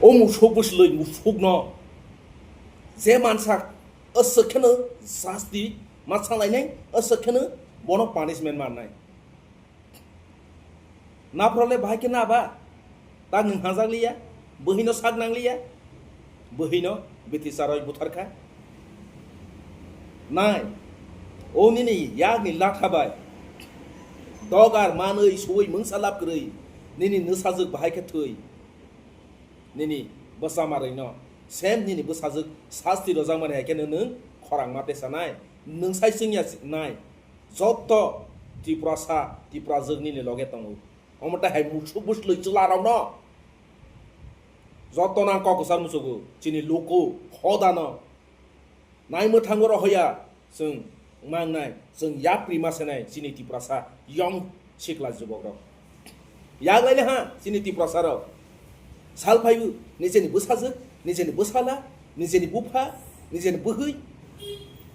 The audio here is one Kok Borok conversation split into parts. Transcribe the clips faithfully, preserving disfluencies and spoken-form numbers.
O musuk bwswlwi musukno je mansa aswk kheno sasti ma salainai, aswk kheno bono punishment mannai. Naphro le bahai khe na ba? Tak nwng hajak liya, bwhwino sak nang liya, bwhwino bithi charoi butharkha. Nai, o nini yakni latha bai dogar manwi suwi mungsa lab kwrwi, nini nwsajwk bahai khe thwi, nini bwsa marwino, sem nini bwsajwk sasti rwjakmani hai khe nwng khorang ma tesanai, nwng sai chwngya nai. Joto Tiprasa, Tiprajwk nini loge tongo. Omo tai hai musuk bwswlwi chwlarokno joto nang kok kwchar muchugo, chini luku hodano. Nai mwthango rohoya chwng mangnai, chwng yapri ma senai chini Tiprasa young sikla jubokrok. Yak laina ha chini Tiprasa rok. Sal phaibu nijeni bwsajwk, nijeni bwsala, nijeni bupha, nijeni bwhwi.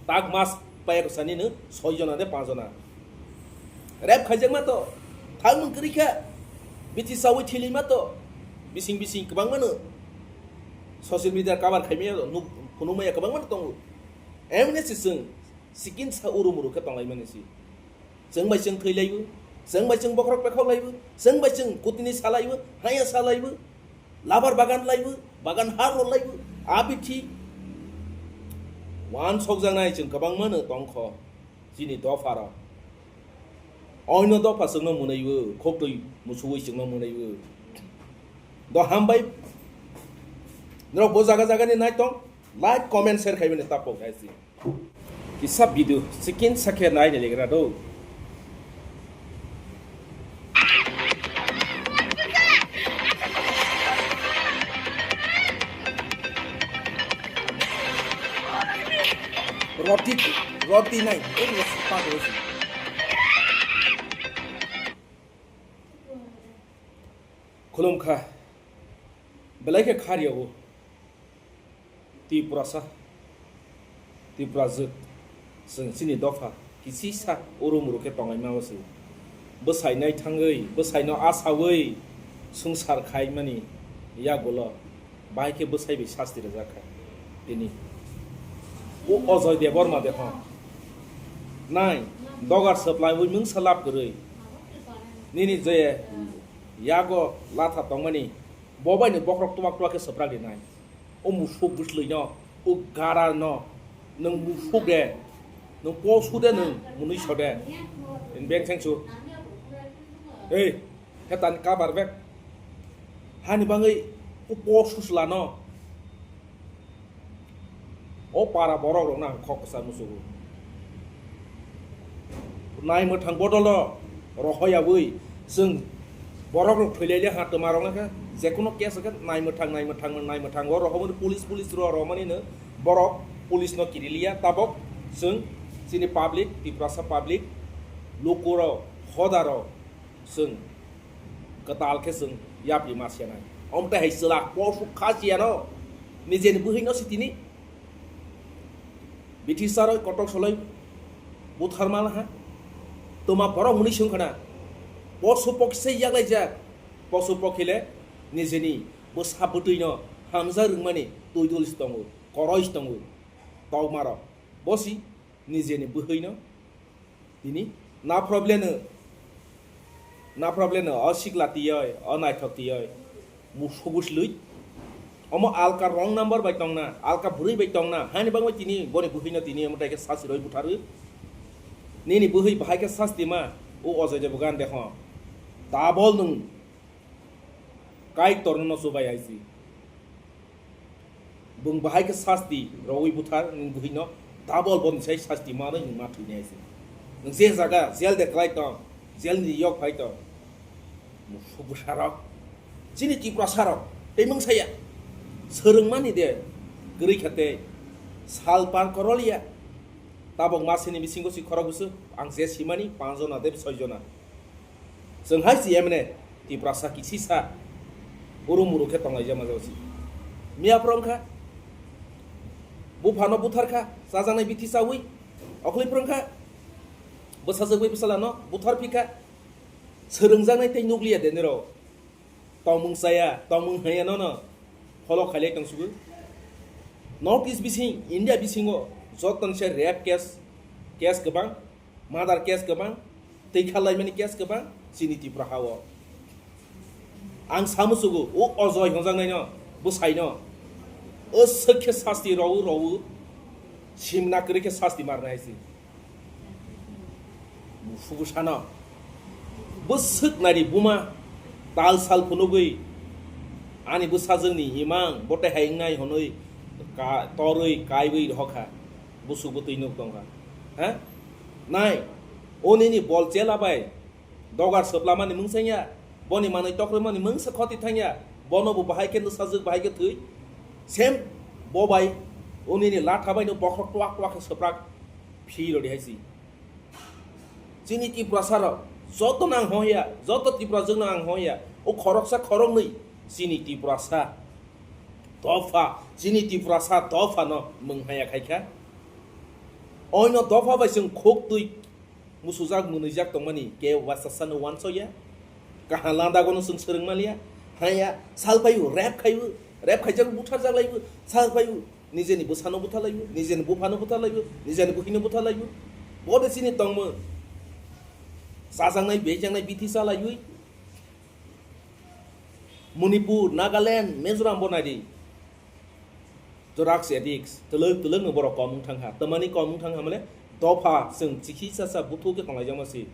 Tak mas payaksanino soi jona de panch jona. Rep khaijak ma to, thangmung kwrwi kha, bithi sawi thili ma to, bising bising kwbangma no social media cover khaimaya nuk phunukmaya kwbangma no tongo. Emni si chwng sikin sa uru muru khe tonglaimani si. Chwng bai chwng thwi laibo, chwng bai chwng bokhorok pekhok laibo, chwng bai chwng kutini sa laibo, haya sa laibo, labar bagan laibo, bagan har rw laibo, abithi. Wan sokjaknai chwng kwbangma no tongkho chini dopha rok. Oino dopha chwngno mwnaibo, khoktwi musuwi chwngno mwnaibo. Do hambai. Norok bo jaga jagani naitong, like, comment, share khaibani tapok hai si. Kisa video chicken sakhe nai ni legra do. Roti, roti nai, eh, roti pa do. Khulumkha, belai khe khariya o. Tiprasa, Tiprajwk, chwng chini dopha kisisa uru muru khe tonglaima o se. Bwsai naithangwi, bwsaino asawi swngchar khaimani yagulo bahai khe bwsai bai sasti rwjak kha tini. O Ajoy Debbarma de hwn. Nai, dogar swplaiwi mungsa lab kwrwi. Nini je yago latha tongmani, bo bai ni bokhorok twbak twbak khe swprak rinai. O musuk bwswlwi no, o gara no, nwng musuk de, nwng posu de, nwng mwnwi so de, nwng beng seng su. Ei, hetan kabar bek. Hani bangwi o posu sla no. O para borok rok no ang kok kwsa musugo. Nai mwthang bodol no rohoyawi chwng borok rok thwilaili ha twma rok nangkha, jekono case khe nai mwthang, nai mwthang, nai mwthang o rohomani police, police ro romani no borok police no kiriliya tabok chwng chini public, Tiprasa public, luku rok, hoda rok chwng kwtal khe chwng yapri ma senai. Omtai hai chwla posu kha chiyano nijeni bwhwi no sitini. Bithi charoi kotok soloi butharma laha. Tuma borok mwnwi swng khna. Posu pokhi se yaklaijak. Posu pokhi le nijeni bwsa bwtwi no hamjak rwngmani twi dul si tongo, koroi si tongo. Tokma rok. Bosi nijeni bwhwi no tini na problem no, na problem no, o sikla tiyoi, o naithok tiyoi, musuk bwswlwi. Omo alka wrong number bai tongna, alka bwrwi bai tongna, hani bagwi tini boni bwhwi no tini omo tai khe sasi roi butharwi. Nini bwhwi bahai khe sasti ma, o Ajoy Devgan de hwn. Double nwng Kaitorno no chubai hai si. Bung bahai khe sasti rogwi buthar, nwng buhino double boni sai sasti manwi nwng ma thwinai hai si. Nwng je jaga jail de kwlai tong, jail ni yok phai tong. Musuk bwsarok, chini Tiprasarok, tei mungsaya swrwngmani de kwrwi kha tei sal par koroliya. Tabok masini bisingo si khorok bwswk ang je simani panch jona de soi jona. Chwng hai si emne Tiprasa kisisa uru muru khe tonglaijak ma jagao si. Miya phwrwng kha, buphano buthar kha, chajaknai bithi chaui, okhli phwrwng kha, bwsajwk bai bwsalano buthar phi kha, swrwngjaknai tei nukliya de nirok. Tongmung chaya, tongmung haya nono. follow khailai tong sugo. North East bising, India bisingo joto ni se rape case, case kwbang, murder case kwbang, twi kha laimani case kwbang chini Tripura ha o. Ang samu sugo, o Ojoi hwnjaknaino, bwsaino, o swk khe sasti rw rw, simna kwrwi khe sasti marnai hai se. Buphuru sano. Bwswk nari buma tal sal phunugwi ani bwsajwkni imang bote hai wngnai hwnwi ka-, torwi kaiwi rohokha. Busuk bwtwi nuk tongkha. Ha? Nai, o nini bol chela bai dogar swplamani mungsanya, boni manwi tokrwmani mungsa khoti thangya, bono bo bahai khe nwsajwk, bahai khe thwi. Sem bo bai o nini latha bai no bokhok twak twak khe swprak phi rodi hai si. Chini Tiprasa rok joto no ang hoya, joto Tiprajwk no ang hoya. O khoroksa khoroknwi chini Tiprasa dopha, chini Tiprasa dopha no mung haya khai kha. Oino dopha bai chwng khuk twi musujak mwnwijak tongmani ke wasasano wansoya. Kaham landa gono chwng swrwng maliya. Haya, sal phaio, rep khaio, rep khaijak butharjak laio, sal phaio. Nijeni bwsano butharlaibo, nijeni buphano butharlaibo, nijeni buhino butharlaibo. Bo de chini tongmung. Chajaknai, bejaknai, bithi chalaiwi. Manipur, Nagaland, Mizoram bo naidi. Drugs addicts, twlwk twlwk no borok kom wng thangkha. Tamani kom wng thangkha mane, dopha chwng chikhi cha cha buthu khe tonglaijak ma si.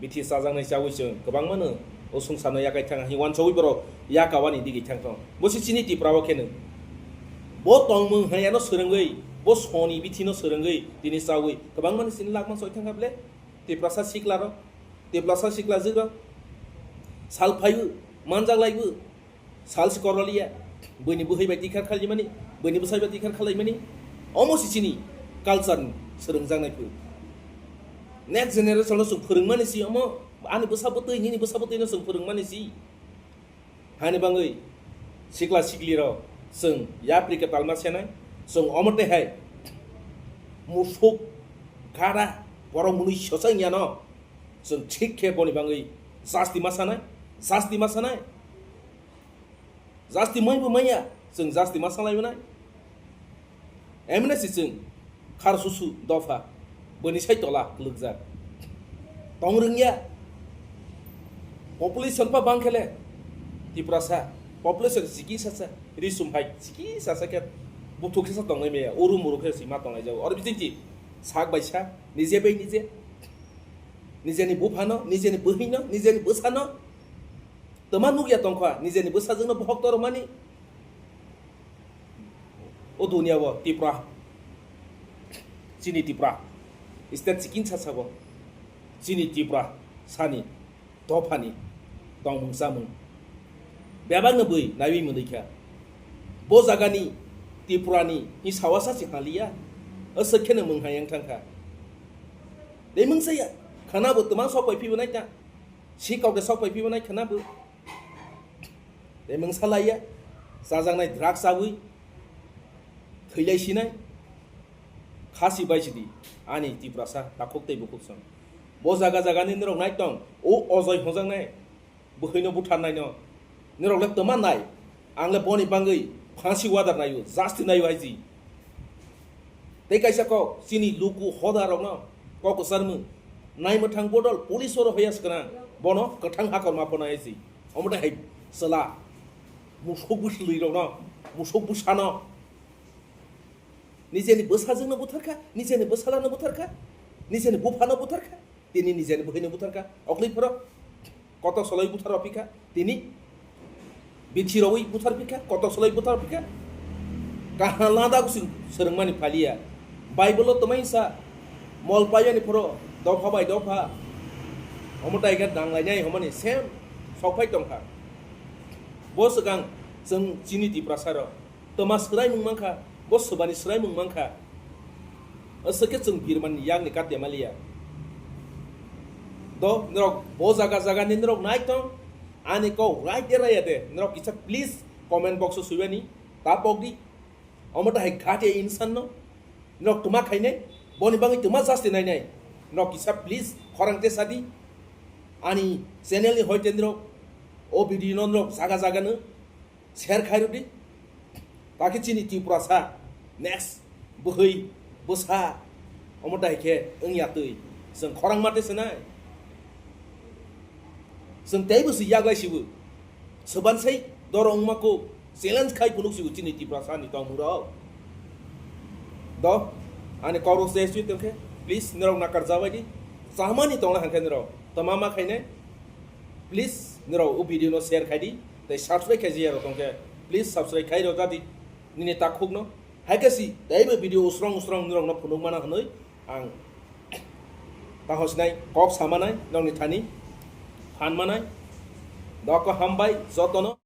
Bithi chajaknai chawi chwng kwbangma no o swngcharno yakai thang, hwnwi uansugwi borok yakawani digwi thang thong. Bo se chini Tripura o khe no. Bo tongmung hwnwi ano swrwngwi, bo soni bithi no swrwngwi tini chawi kwbangma ni sini lakma soi thangkha ble. Tiprasa sikla rok, Tiprasa sikla jwk rok sal phaiwi manjak laiwi. Sal se koroliya, buini bwhwi bai tikhar khalimani, buini bwsai bai tikhar khalaimani, omo se chini culture ni swrwngjaknai phu. Next generation no chwng phwrwngmani si omo, ani bwsa bwtwi, nini bwsa bwtwi no chwng phwrwngmani si. Hani bangwi sikla sikli rok chwng yapri kwtalma senai, chwng omo tei hai musuk, gara, borok mwnwi sosa wngya no chwng thik khe boni bangwi jasti ma sanai, jasti ma sanai. Jasti mai bo maya, chwng jasti ma salai mwnai. Emne si chwng khar susu dopha, bwni sai tola kwlwkjak. Tong rwngya, population pa bang khele, Tiprasa, population chiki sasa, risum hai chiki sasa khe, buthuk khe sa tongnai maya, uru muru khe si ma tongnai jago. Oro bising chi, sak bai sa, nije bai nije, nijeni buphano, nijeni bwhwino, nijeni bwsano, Twma nukya tongkha, nijeni bwsajwkno bohok torokmani. O duniya o Tripura, chini Tripura, state chikin sasabo, chini Tripura sani, dophani, tongmung chamung. Bebakno bwi naiwi mwnwi kha. Bo jagani Tripurani hi sawasa se haliya, aswk kheno mung hayang thangkha. Tei mung saya, khana bo twma sok pai phibo naikha. Sikok de sok pai phibo nai khana bo. Tei mung salaiya, chajaknai drugs chawi, thwilai sinai, khasi bai sidi, ani Tiprasa, takhuk tei bukhuk song. Bo jaga jaga ni norok nai tong, o ojoi hojaknai, bwkhwino butharnai no, norok le twma nai, ang le boni bangwi phansi wadar naio, jasti naio hai ji. Tei kaisa kok, chini luku hoda rokno kok kwcharmung, naimwthang bodol police oro hoya swkang, bono kwthang hakor ma phano hai si. Omo tei hai chwla, musuk bwsli rokno, musuk bwsano, nijeni bwsajwkno butharkha, nijeni bwsalano butharkha, nijeni buphano butharkha. Tini nijeni bwkhwino butharkha, oklwi phoro kotok soloi buthar rw phikha, tini bithi rwi buthar phikha, kotok soloi buthar phikha. Kaham lada gusing swrwngmani phaliya. Bible o twmai sa mol paiyani phoro dopha bai dopha omo tai khe danglainai hwnmani sem sokphai tongkha. Bo swkang chwng chini Tiprasa rok Twma swraimung mankha, bo swbani swraimung mankha. Aswk khe chwng birmani yakni kate maliya. Do, norok bo jaga jagani norok nai tong, ani kok right de raya de, norok kisa please comment box o swibani, ta pokdi. Omo ta hai ghat ya insan no, norok twma khainai, boni bangwi twma jasti nainai, norok kisa please khorang te sadi. Ani channel ni hoite norok, o video no norok jaga jaga no, Share khai rwdi, Takhe chini Tiprasa next bwhwi bwsa omo dai khe wngya twi. Chwng khorang mate se nai. Chwng teibo se yaglai sibo. Soban sai doro wngma ko challenge khai phunuk sibo chini Tiprasa ni tongmung rok. Do ani kok rok se sui tongkhe please norok nakar jabai di. Chamani tongla hangkhe norok toma ma khainai. Please norok o video no share khai di. Tei subscribe khai jiya rok tongkhe please subscribe khai rok jadi nini takhuk no. Hai khe si teibo video usrong usrong norok no phunuk mana hwnwi ang tang hosnai kok samanai nokni thani phan manai. Doko hambai jotono.